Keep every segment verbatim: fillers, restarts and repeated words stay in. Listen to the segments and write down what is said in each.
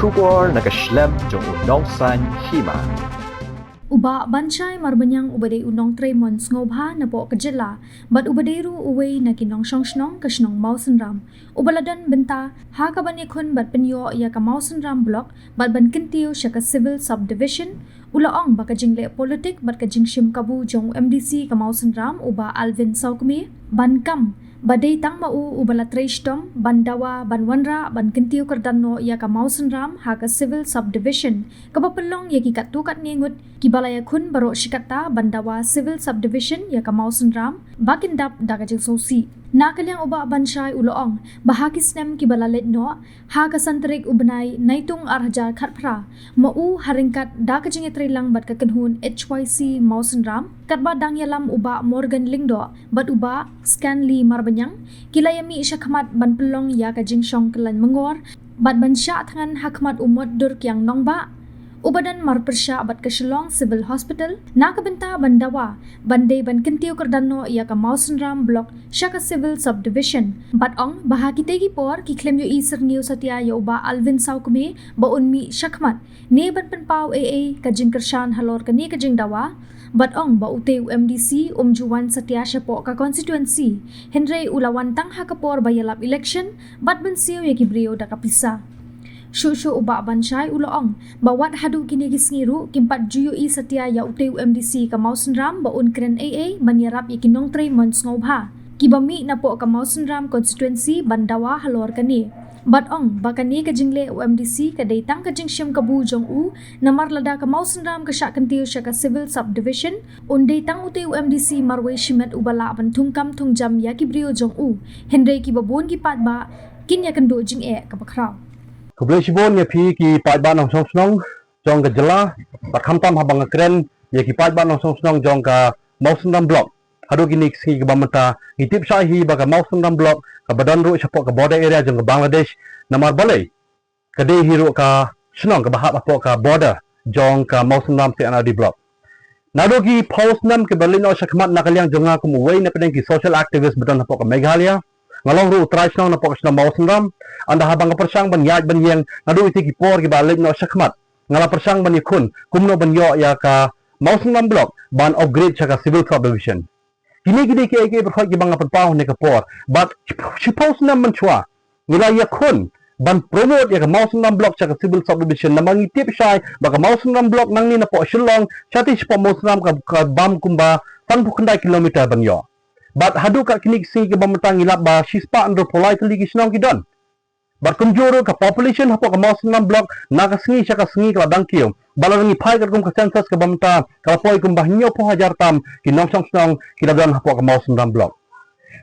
Khubor na ka shlem jong u nongsan hima. U Bah Banshai Marbaniang uba dei u nongtrei mon sngewbha napoh ka jylla bad uba dei ruh uwei na ki nongshong shnong ka shnong Mawsynram, uba la don bynta ha ka ban ïakhun bad pynïoh ïa ka Mawsynram Block bad ban kyntiew sha ka Civil Subdivision, u la ong ba ka jingleh politik bad ka jingshim kabu jong u M D C ka Mawsynram u Bah Alvin Sawkmie ban kam ba dei tang ma u uba la trei shitom ban dawa ban wanrah ban kyntiew kyrdan noh ïa ka Mawsynram ha ka Civil Subdivision, kaba pynlong ïa ki katto katne ngut kiba la ïakhun baroh shi katta ban dawa Civil Subdivision ïa ka Mawsynram ba kin dap da ka jingsngewsih. Na ka liang u Bah Banshai u la ong ba ha ki snem kiba la leit noh, ha ka san tarik u bnai Naitung ar hajar khatphra, ma u ha ryngkat da ka jingïatreilang bad ka kynhun H Y C Mawsynram, katba dang ïalam u Bah Morgan Lyngdoh bad u Bah Scanly Marbaniang, ki la ïamih shakhmat ban pynlong ïa ka jingshong kyllain myngor bad ban shah thngan ha khmat u Motdur Kiang Nongbah, uba don marpyrshah bad ka Shillong Civil Hospital, na ka bynta ban dawa ban dei ban kyntiew kyrdan noh ïa ka Mawsynram Block sha ka Civil Subdivision. Bad ong ba ha kitei ki por ki khlem ïohi syrngiew satia ïa u Bah Alvin Sawkmie ba un mih shakhmat ne ban pynpaw ei ei ka jingkyrshan halor kane ka jingdawa. Bad ong ba utei u M D C um ju wan satia shapoh ka constituency, hynrei u la wan tang ha ka por ba ïalap election bad ban siew ïa ki briew da ka pisa. Shuh shuh u Bah Banshai u la ong ba wat haduh kine ki sngi ruh kim pat ju ïohi satia ïa utei u M D C ka Mawsynram ba un kren ei ei ban ïarap ïa ki nongtrei mon sngewbha kiba mih napoh ka Mawsynram constituency ban dawa halor kane. Bad ong ba kane ka jingleh u M D C ka dei tang ka jingshim kabu jong u, namar lada ka Mawsynram ka shah kyntiew sha ka Civil Subdivision, un dei tang utei u M D C marwei shimet uba lah ban thungkam thungjam ïa ki briew jong u, hynrei kiba bun ki paidbah kin ïakynduh jingeh kaba khraw. Khublei shibun ïa phi ki paidbah nongshong shnong jong ka jylla, bad khamtam haba nga kren ïa ki paidbah nongshong shnong jong ka Mawsynram Block. Haduh kine ki sngi kiba mynta ngi tip shai hi ba ka Mawsynram Block kaba don ruh shapoh ka border area jong ka Bangladesh, namar balei ka dei hi ruh ka shnong kaba hap hapoh ka border jong ka Mawsynram C and R D Block. Naduh ki phew snem kiba leit noh shakhmat na ka liang jong nga kum uwei na pdeng ki social activist ba don hapoh ka Meghalaya, nga long ruh u trai shnong napoh ka shnong Mawsynram. Ynda haba nga pyrshang ban ïaid ban ïeng naduh ïa ki por kiba leit noh shakhmat, nga la pyrshang ban ïakhun kumno ban ïoh ïa ka Mawsynram Block ban upgrade sha ka Civil Subdivision. Kine ki dei kiei kiei baroh kiba nga pynpaw ha kane ka por. Bad shiphew snem mynshuwa ngi la ïakhun ban promote ïa ka Mawsynram Block sha ka Civil Subdivision, namar ngi tip shai ba ka Mawsynram Block nangne napoh Shillong shatei shapoh Mawsynram ka, ka bam kumba sanphew khyndai kilometer ban ïoh. Bad haduh ka kine ki sngi kiba mynta ngi lap ba shispah hynriewphew lai tylli ki shnong ki don. Bad kumjuh ruh ka population hapoh ka Mawsynram Block na ka sngi sha ka sngi ka la dang kiew. Bad lada ngi phai katkum ka census kaba mynta ka la poi kumba hynñiewphew hajar tam ki nongshong shnong ki la don hapoh ka Mawsynram Block.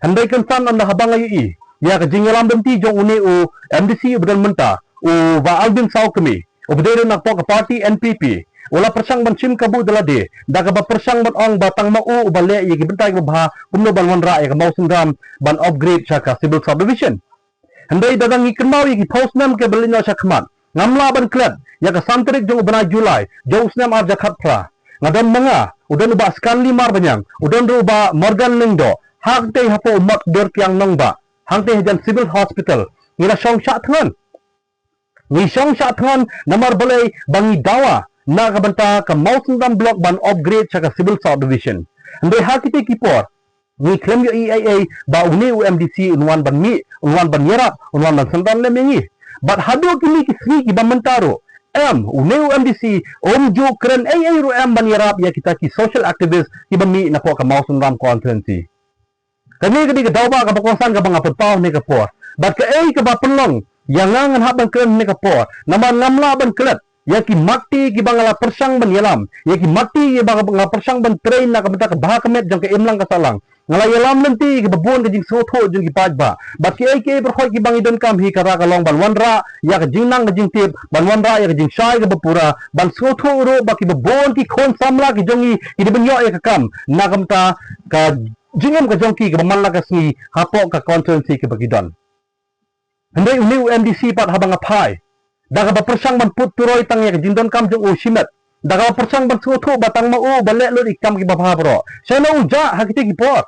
Hynrei kynsan ynda haba nga ïohi ïa ka jingïalam lynti jong une u M D C uba don mynta, u Bah Alvin Sawkmie, uba dei ruh napoh ka party N P P, u la pyrshang ban shim kabu da lade da kaba pyrshang ban ong ba tang ma u uba leh ïa ki bynta kiba bha kumno ban wanrah ïa ka Mawsynram ban upgrade sha ka Civil Subdivision. Hynrei da dang ngi kynmaw ïa ki phew snem kiba leit noh shakhmat, ngam lah ban klet ïa ka san tarik jong u bnai July jong u snem ar hajar khatphra. Nga don ma nga, u don u Bah Scanly Marbaniang, u don ruh u Bah Morgan Lyngdoh, hangtei hapoh u Motdur Kiang Nongbah, hangtei hajan Civil Hospital. Ngi la shong shah thngan. Ngi shong shah thngan namar balei ba ngi dawa na ka bynta ka Mawsynram Block ban upgrade sha ka Civil Subdivision. Hynrei ha kitei ki por ngi khlem ïohi ei ei ba une u M D C un wan ban mih, un wan ban ïarap, un wan ban synran lem ïa ngi. Bad haduh kine ki sngi kiba mynta ruh, em, une u M D C um ju kren ei ei ruh em ban ïarap ïa kita ki social activist kiba mih napoh ka Mawsynram constituency. Kane ka dei ka daw ba kaba kongsan kaba nga pynpaw ha kane ka por. Bad kaei kaba pynlong ïa nga ngan hap ban kren ha kane ka por, namar ngam lah ban klet ïa ki matti kiba nga la pyrshang ban ïalam, ïa ki matti kiba nga pyrshang ban trei na ka bynta ka bha ka met jong ka imlang ka sahlang. Nga la ïalam lynti ïa kiba bun ka jingsngewthuh jong ki paidbah. Bad kiei kiei baroh kiba ngi donkam hi ka ra ka long ban wanrah ïa ka jingnang ka jingtip, ban wanrah ïa ka jingshai kaba pura, ban sngewthuh ruh ba kiba bun ki khun samla ki jong ngi ki dei ban ïoh ïa ka kam na ka bynta ka jingim ka jong ki kaba man la ka sngi hapoh ka constituency kaba ki don. Hynrei une u M D C pat haba nga phai da kaba pyrshang ban put turoi tang ïa ka jingdonkam jong u shimet, da kaba pyrshang ban sngewthuh ba tang ma u ba leh lut ïa ki kam kiba bha baroh. Shano u jah ha kitei ki por?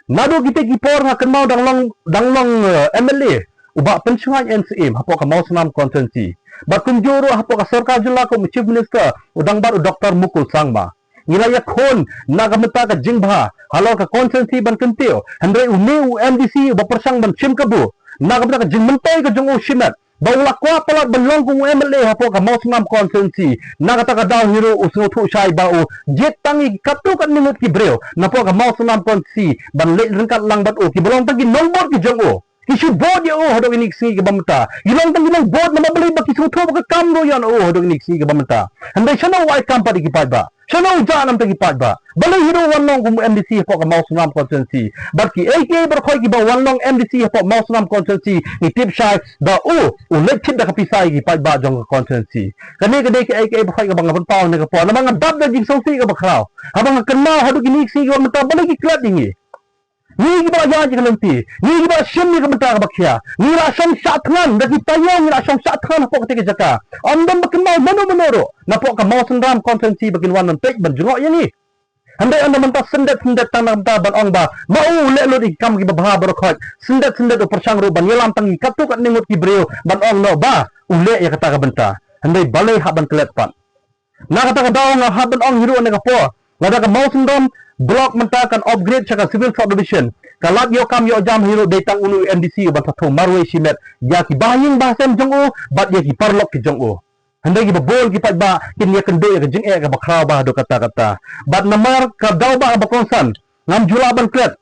Naduh kitei ki por nga kynmaw dang long, dang long, eh, M L A u Bah Pynshngaiñ N Syiem hapoh ka Mawsynram constituency. Bad kumjuh ruh hapoh ka sorkar jylla kum u Chief Minister u dang bad u Doctor Mukul Sangma. Ngi la ïakhun na ka bynta ka jingbha halor ka constituency ban kyntiew. Hynrei une u M D C uba pyrshang ban shim kabu na ka bynta ka jingmyntoi ka jong u shimet ba u la kwah palat ban long kum u M L A hapoh ka Mawsynram constituency. Na kata ka daw hi ruh u sngewthuh shai ba u jied tang ïa ki katto katne ngut ki briew napoh ka Mawsynram constituency ban leit ryngkat lang bad u, kiba long tang ki nongbud ki jong u. Ki shu bud ïa u haduh kine ki sngi kiba mynta. Ki long tang ki nongbud namar balei ba ki sngewthuh ba ka kam ruh ïa u haduh kine ki sngi kiba mynta. Hynrei shano u ai kam pat ïa ki paidbah? Shano u jah na ka bynta ki paidbah? Balei hi ruh u wan long kum u M D C hapoh ka Mawsynram constituency? Bad kiei kiei baroh kiba wan long M D C hapoh Mawsynram constituency, ngi tip shai ba u, u leit thied da ka pisa ïa ki paidbah jong ka constituency. Kane ka dei kiei kiei baroh kaba nga pynpaw ha kane ka por namar nga dap da jingsngewsih kaba khraw. Haba nga kynmaw haduh kine ki sngi kiba mynta balei ki klet ïa ngi. Ngi kiba la ïaid ïa ka lynti, ngi kiba la shim ïa ka bynta kaba khia, ngi la shong shah thngan da ki taïew, ngi la shong shah thngan hapoh katei ka jaka. Ym don ba kynmaw mano mano ruh napoh ka Mawsynram constituency ba kin wan ban peit ban jngoh ïa ngi. Hynrei ynda mynta syndet syndet tang na ka bynta ban ong ba ma u u leh lut ïa ki kam kiba bha baroh khoit, syndet syndet u pyrshang ruh ban ïalam tang ïa katto katne ngut ki briew ban ong noh ba u leh ïa kata ka bynta. Hynrei balei hap ban klet pat? Na kata ka daw nga hap ban ong hi ruh ha kane ka por, lada ka Mawsynram block mynta kan upgrade sha ka civil subdivision, ka lad ïoh kam ïoh jam hi ruh dei tang une u M D C uban sa thew marwei shimet ïa ki bahaïing bahasem jong u bad ïa ki paralok ki jong u. Hynrei kiba bun ki paidbah kin ïakynduh ïa ka jingeh kaba khraw bha haduh katta katta. Bad namar ka daw ba kaba kongsan, ngam ju lah ban klet.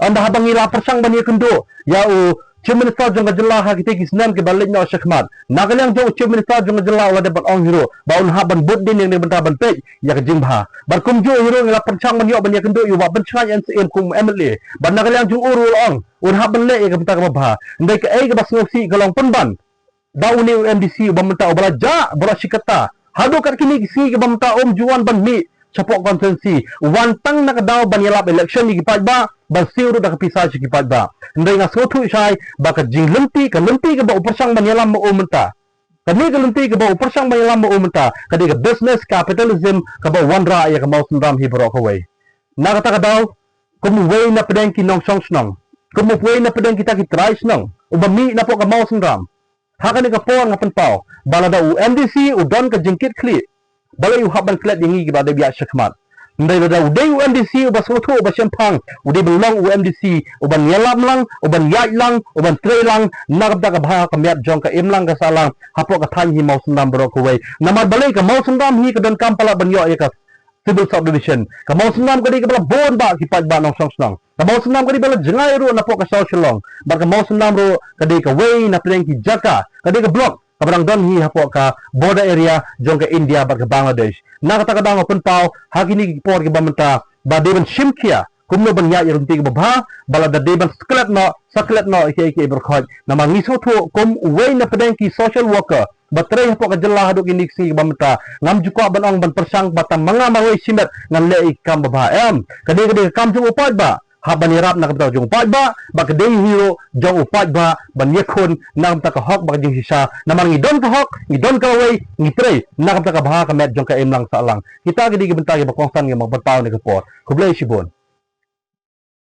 Ynda haba ngi la pyrshang ban ïakynduh ïa u Chief Minister jong ka jylla ha kitei ki snem kiba leit noh shakhmat, na ka liang jong u Chief Minister jong ka jylla u la dep ban ong hi ruh ba un hap ban bud dien ïa kane ka bynta ban peit ïa ka jingbha. Bad kumjuh hi ruh ngi la pyrshang ban ïoh ban ïakynduh ïa u Bah Pynshngaiñ N Syiem kum u M L A. Bad na ka liang jong u ruh u la ong un hap ban leh ïa ka bynta kaba bha. Hynrei kaei kaba sngewsih ka long pynban ba une u M D C uba mynta uba la jah baroh shi katta haduh kat kine ki sngi kiba mynta um ju wan ban mih shapoh constituency, u wan tang na ka daw ban ïalap election ïa ki paidbah, ban siew ruh da ka pisa sha ki paidbah. Hynrei nga sngewthuh shai ba ka jinglynti, ka lynti kaba u pyrshang ban ïalam ma u mynta, kane ka lynti kaba u pyrshang ban ïalam ma u mynta ka dei ka business capitalism kaba u wanrah ïa ka Mawsynram hi baroh kawei. Na kata ka daw, kum uwei na pdeng ki nongshong shnong, kum uwei na pdeng kita ki trai shnong uba mih napoh ka Mawsynram, ha kane ka por nga pynpaw ba lada u M D C u don ka jingkitkhlieh, balei u hap ban klet ïa ngi kiba dep ïaid shakhmat? Hynrei lada u dei u M D C uba sngewthuh uba shemphang, u dei ban long u M D C uban ïalam lang, uban ïaid lang, uban trei lang na ka bynta ka bha ka miat jong ka imlang ka sahlang hapoh ka thaiñ hi Mawsynram baroh kawei. Namar balei ka Mawsynram hi ka donkam palat ban ïoh ïa ka civil subdivision. Ka Mawsynram ka dei kaba la bun bha ki paidbah nongshong shnong. Ka Mawsynram ka dei ba la jngai ruh napoh ka sor Shillong. Bad ka Mawsynram ruh ka dei kawei na pdeng ki jaka, ka dei ka block kaba dang don hi hapoh ka border area jong ka India bad ka Bangladesh. Na kata ka daw nga pynpaw ha kine ki por kiba mynta ba dei ban shim khia kumno ban ïaid ïa ka lynti kaba bha, ba lada dei ban sa klet noh, sa klet noh ïa kiei kiei baroh khoit. Namar ngi sngewthuh kum uwei na pdeng ki social worker ba trei hapoh ka jylla haduh kine ki sngi kiba mynta, ngam ju kwah ban ong ban pyrshang ba tang ma nga marwei shimet ngan leh ïa ki kam ba bha, em. Ka dei, ka dei ka kam jong u paidbah, hap ban ïarap na ka bynta jong u paidbah, bad ka dei hi ruh jong u paidbah ban ïakhun na ka bynta ka hok bad ka jingshisha. Namar ngi don ka hok, ngi don ka lawei, ngi trei na ka bynta ka bha ka miat jong ka imlang sahlang. Kita ki dei ki bynta kiba kongsan kiba nga pynpaw ha kane ka por. Khublei shibun.